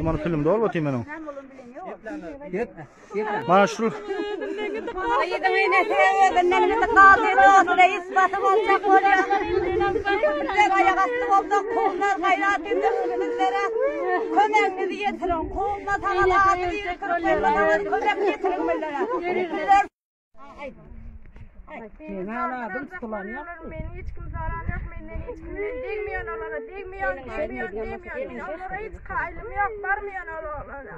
Mana film dolup otyr meniň. Mana şu Kömegiňizi ýetiriň. Kowumda saňa kömek ýetiriň millere. Meni tutulan ýok. Meni hiç kim soran ýok, menden hiç kim men degmeýän olara, degmeýän, degmeýän, degmeýän. Men olara hiç kaýlym ýok, barmaýan olara.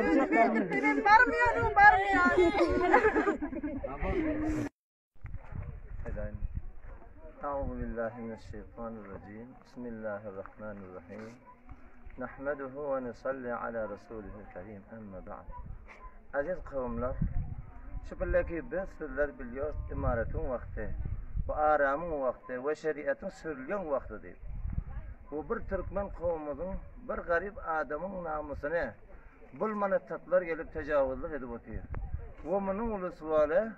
Özüm öldürsem barmaýan, barmaýan. Euzu billahi mineşşeytanirracim. Bismillahirrahmanirrahim. Nahmeduhu ve nusalli ala rasulihil kerim. Amma ba'd. Aziz kavimler, şu billeki biz sizler biliyoruz imaretin vakti, bu aramın vakti ve şeriatın sürülgen vakti diýip. Bu bir türkmen kowumyzyň bir garip adamyň namusyny bul manatatlar gelip tejawuzlyk edip otyr. We munuň uluswale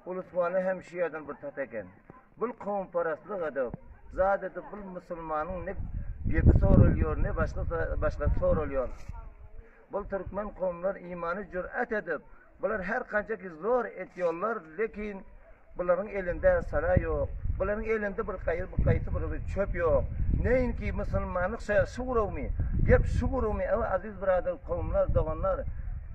Uluswale hem şu ýerden bir tat eken. Bul kowumparastlyk edip, zat edip bul musulmanyň ne gepi sorulýor, ne başga başgasy sorulýor. Bul türkmen kowumlar imany jür'at edip, bular her kança ki zor etýorlar, lekin bularyň elinde sala ýok, bularyň elinde bir gaýry bir gaýsy bir çöp ýok. Neýinki musulmanlyk şa şugurawmy, gep şugurawmy, eý aziz byradar kowumlar, doganlar,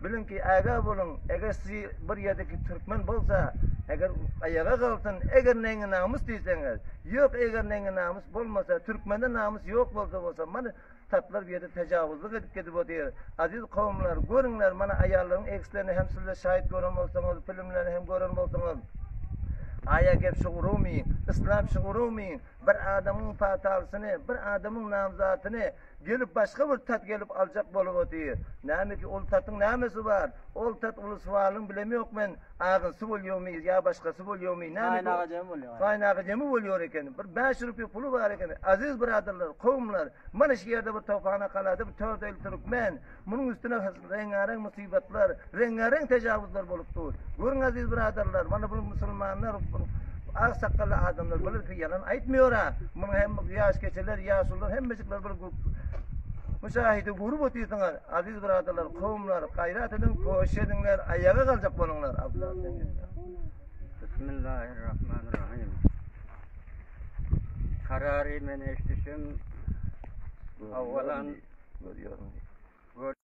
biliň ki ägä boluň, eger sizi bir ýerdeki türkmen bolsa, eger aýaga galsyn, eger neňe namys diýseňiz, ýok eger neňe namys bolmasa, türkmende namys ýok bolsa bolsa, mana Tatlar bu ýerde tejawuzlyk edip gezip otyr. Aziz kowumlar, görüňler, mana aýallaryň egslerini hem sizler şaýyt gören bolsaňyz, filmlerini hem gören bolsaňyz. Aýa gep şugurumy, yslam şugurumy, bir adamyň patalysyny, bir adamyň namzatyny gelip başga bir tat gelip aljak bolup otyr. Nämeki ol tatyň nämesi bar? Ol tat uluswalyň bilemýok men. Agysy bolýarmy ýa başgasy bolýarmy? Näme? Gaýnaga jemi bolýar. Gaýnaga jemi bolýar eken. Bir 5 rupiýa puly bar eken. Aziz byradarlar, kowumlar, mana şu ýerde bir Towfana galada bir 4 öýli türkmen. Munuň üstüne reňňareň musybatlar, reňňareň tejawuzlar bolup dur. Görüň aziz byradarlar, mana bu musulmanlar, ak sakgally adamlar bular ki ýalan aýtmýar-a. Munuň hem ýaş keçeler, ýaşulular hemmejikler bir müşahide görüp otyrsyňyz. Aziz byradarlar, kowumlar, gaýrat ediň, koşiş ediňler, aýaga galjak boluňlar. Abdullah sen getir. Bismillahirrahmanirrahim. Karary men eşdişim. Avvalan Görüyorum.